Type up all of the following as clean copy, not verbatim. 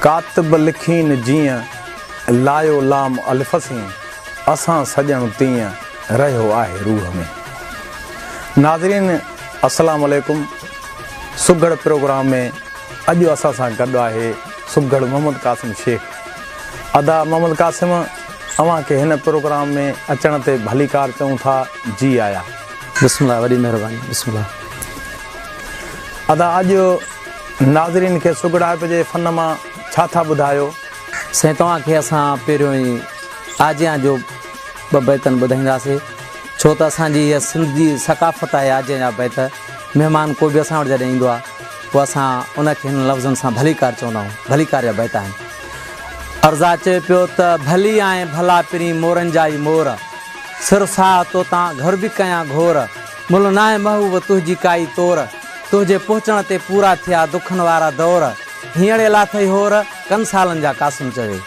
ڪاتب لکين جيئن، لايو لام الف سين، اسان سڄڻ تيئن، رهيو آهي روح ۾. ناظرين السلام عليڪم سگهڙ پروگرام ۾ اڄ اسان سان گڏ آهي سگهڙ محمد قاسم شيخ ادا محمد قاسم اوهان کي هن پروگرام ۾ اچڻ تي ڀليڪار چئون ٿا جي آيا. بسم الله وڏي مهرباني بسم الله. ادا اڄ ناظرين کي سگهڙائپ جي فن مان ڇا ٿا ٻڌايو؟ سائين توهان کي اسان پهريون ئي آجيان جو ٻه بيتن ٻڌائينداسي ڇو ته اسان جي هيء سنڌ جي ثقافت آهي آجيان جا بيت مهمان ڪو به اسان وٽ جڏهن ايندو آهي پوء اسان ان کي هنن لفظن سان ڀليڪار چوندا آهيون ڀليڪار جا بيت آهن عرضا چئي پيو ته ڀلي آئين ڀلا پرين مورن جا ئي مور سر ساهه تو تان گهر به ڪيان گهور ملهه ناهي محبوب تنهنجي ڪائي تور تنهنجي پهچڻ تي پورا ٿيا دکن وارا دور هينئڙي لاٿئي هور ڪن سالن جا قاسم چوي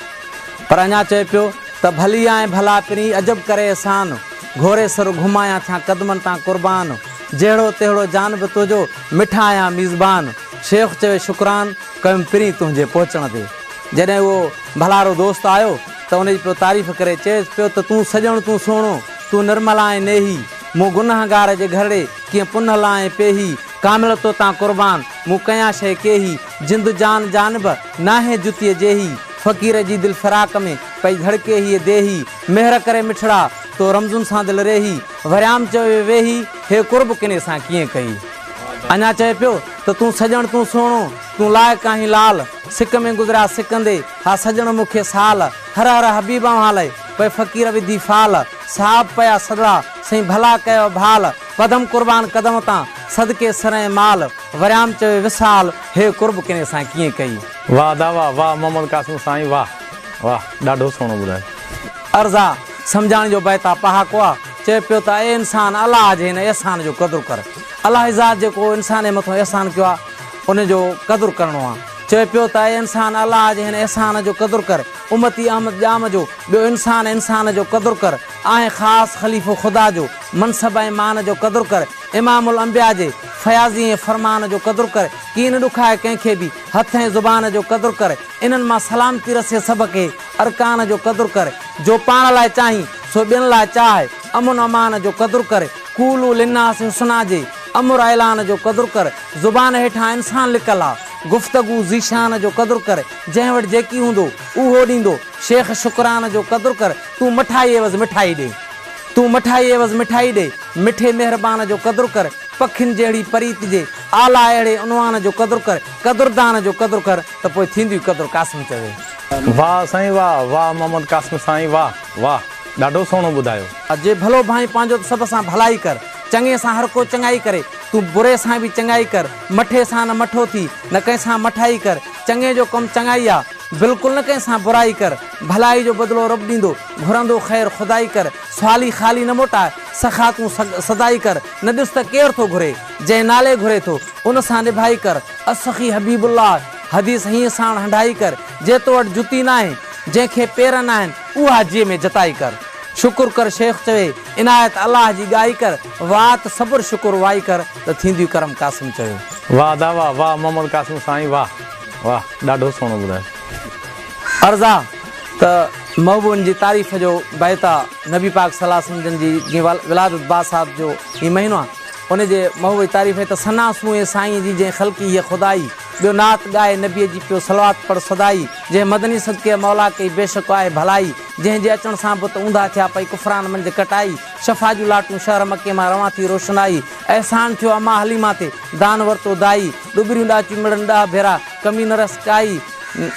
پر اڃا چئي پيو ته ڀلي آئين ڀلا پرين عجب ڪري احسان گهوري سر گهمايان ٿيان قدمن تان قربان جهڙو تهڙو جان به تنهنجو مٺا آهيان ميزبان شيخ چوي شڪران ڪيم پرين تنهنجي پهچڻ تي جڏهن اهو ڀلارو دوست آيو ته ان جي پيو تعريف ڪري چيس پيو ته تون سڄڻ تون سهڻو تون نرمل آهين نيهي مون گنهگار جي گهرڙي ڪيئن پنهل آهين پيهي ڪامل تو تان قربان مون ڪيان شيء ڪيهي جند جان جانب ناهي جتيء جيهي فقير جي دل فراق ۾ پئي ڌڙڪي هيء ديهي مهر ڪري مٺڙا تو رمزن سان دل ريهي وريام چوي ويهي هي قرب ڪني سان ڪيئن ڪئي اڃا چئي پيو ته تون سڄڻ تون سهڻو تون لائق آهين لال سڪ ۾ گذريا سڪندي ها سڄڻ مون کي سال هر هر حبيب اوهان لئه پئي فقير وڌي فال صاحب پيا سڏڙا سائين ڀلا ڪيو ڀال پدم قربان قدم تان صدقي سر ۽ مال وريام چوي وصال هي قرب ڪني سان ڪيئن ڪئي. واه ادا واه واه محمد قاسم سائين واه واه ڏاڍو سهڻو ٻڌايو. عرض آ، سمجهاڻي جو بيت آ، پهاڪو آ، چئي پيو ته اي انسان الله جي هن احسان جو قدر ڪر. الله جي ذات جيڪو انسان جي مٿون احسان ڪيو آ، ان جو قدر ڪرڻو آ. چئي پيو ته اي انسان الله جي هن احسان جو قدر ڪر. امتي احمد ڄام جو، ٻيو انسان انسان جو قدر ڪر. آهين خاص خليفو خدا جو، منصب ۽ مان جو قدر ڪر. امام الانبياء جي، فياضي ۽ فرمان جو قدر ڪر. ڪين ڏکاء ڪنهن کي به، هٿ ۽ زبان جو قدر ڪر. انهن مان سلامتي رسي سڀ کي، ارڪان جو قدر ڪر. جو پاڻ لاء چاهين، سو ٻين لاء چاهه، امن امان جو قدر ڪر. قولوا للناس حسنا جي، امر اعلان جو قدر ڪر. زبان هيٺان انسان لڪل آ، گفتگو ذيشان جو قدر ڪر. جنهن وٽ جيڪي هوندو، اهو ڏيندو، شيخ شڪران جو قدر ڪر. تون مٺائي عيوض مٺائي ڏي. تون مٺائي عيوض مٺائي ڏي، مٺي مهربان جو قدر ڪر. پکين جهڙي پريت جي، اعليٰ اهڙي عنوان جو قدر ڪر. قدردان جو قدر ڪر ته پوء ٿيندوئي قدر قاسم چوي. واه سائين واه واه محمد قاسم سائين واه واه ڏاڍو سهڻو ٻڌايو. جي ڀلو ڀانئين پنهنجو ته سڀ سان ڀلائي ڪر. چڱي سان هر ڪو چڱائي ڪري، تون بري سان به چڱائي ڪر. مٺي سان نه مٺو ٿي، نه ڪنهن سان مٺائي ڪر. چڱي جو ڪم چڱائي آ، بلڪل نه ڪنهن سان برائي ڪر. ڀلائي جو بدلو رب ڏيندو، گهرندو خير خدائي ڪر. سوالي خالي نه موٽاء، سخا تون سدائي ڪر. نه ڏس ته ڪير ٿو گهري، جنهن نالي گهري ٿو، ان سان نڀائي ڪر. السخي حبيب الله، حديث هيئن ساڻ هنڍائي ڪر. جي تو وٽ جتي ناهي، جنهن کي پير ناهن، اها جيء ۾ جتائي ڪر. شڪر ڪر شيخ چوي، عنايت الله جي ڳائي ڪر. وات صبر شڪر وائي ڪر، ته ٿينديون ڪرم قاسم چيو. واه ادا واه واه محمد قاسم سائين واه واه ڏاڍو سهڻو ٻڌايو. عرض آ ته محبوبن جي تعريف جو بيت آ نبي پاڪ صلي الله عليه وسلم جن جي جيئن ولادت باسعادت جو هي مهينو آ ان جي محبوب جي تعريف آهي ته ثنا سونهين سائين جي جنهن خلقي هيء خدائي ٻيو نعت ڳائي نبي جي پيو صلوات پڙهه سدائي جنهن مدني صدقي مولا ڪئي بيشڪ آهي ڀلائي جنهن جي اچڻ سان بت اونڌا ٿيا پئي ڪفران منجهه ڪٽائي شفا جون لاٽون شهر مڪي مان روان ٿي روشنائي احسان ٿيو اما حليما تي دان ورتو دائي ڏٻريون ڏاچيون مڙن ڏهه ڀيرا ڪمي نه رس ڪائي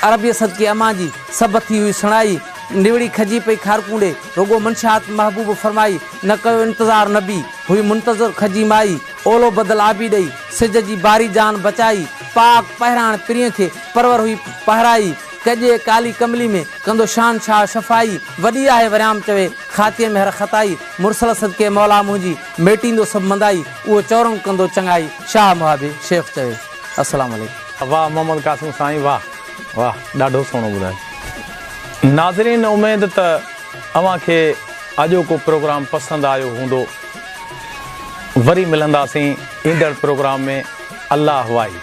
عربيء صدقي امان جي سڀ ٿي هئي سڻائي نوڙي کجي پئي کارڪون ڏي رڳو منشات محبوب فرمائي نه ڪيو انتظار نبي هئي منتظر کجي مائي اولو بدل آبي ڏئي سج جي باري جان بچائي پاڪ پهراڻ پرينء کي پرور هئي پهرائي ڪڄي ڪالي ڪملي ۾ ڪندو شان شاهه شفائي وڏي آهي وريام چوي خاطيء ۾ هر خطائي مرسل صدقي مولا منهنجي ميٽيندو سڀ مندائي اهو چورنگ ڪندو چڱائي شاهه محابي شيخ چوي السلام عليڪم. واه محمد قاسم سائين واه واه ڏاڍو سهڻو ٻڌايو. ناظرين اميد ته اوهان کي اڄوڪو پروگرام پسند آيو هوندو. وري ملنداسين ايندڙ پروگرام ۾ الله واهي.